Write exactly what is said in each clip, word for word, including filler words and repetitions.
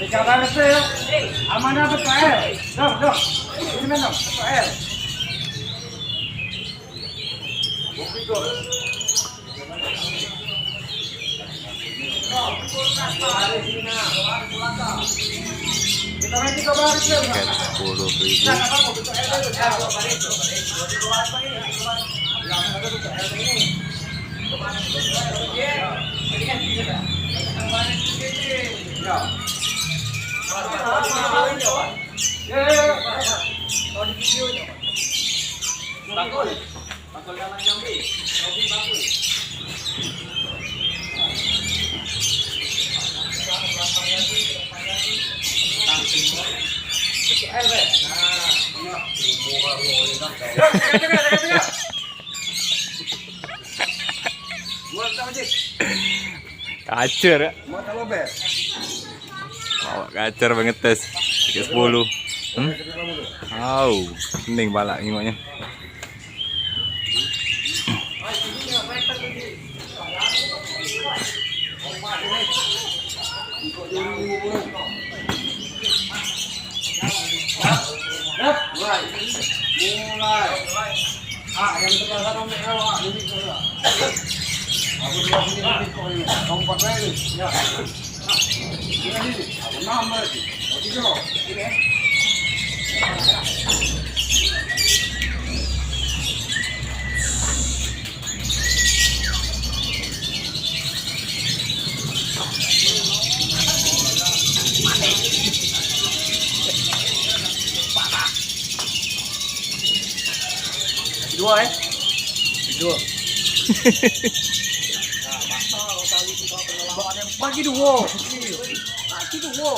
Tiga baris ya. Amanah betul. Dong, dong. Ini main dong. Betul. Tiket sepuluh ribu. Kacir ya. Awak kacir banget tes. Tiga sepuluh. Hmm? Au, pening balak ngingoknya. Mulai. Ah, yang sebelah sana, Mek, awak, duduk sana. Aku sebelah sini, duduk kau ini. Kau empat bae ni. Ya. Sini, sini. Aku enam berarti. Kau tiga. Sini, eh. Dua, eh? Dua. Bagi dua. Bagi dua.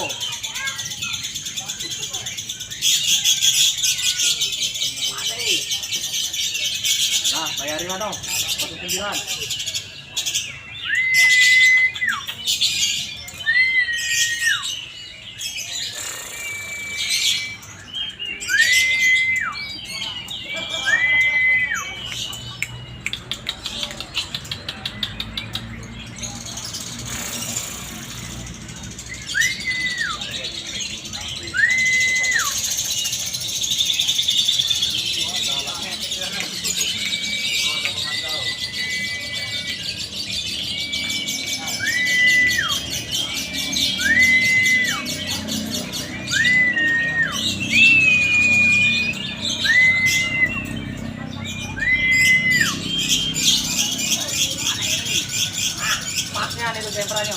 Nah, bayarin lah dong. Satu sembilan. Pasnya nih tuh temperanya.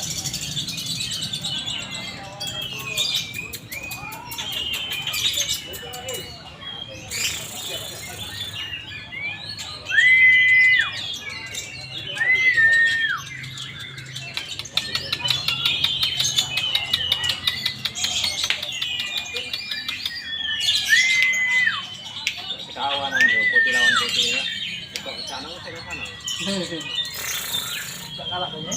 Kawan anu, putih lawan putih ya. Buka sana, ngecek ke sana. Tak kalah kayaknya.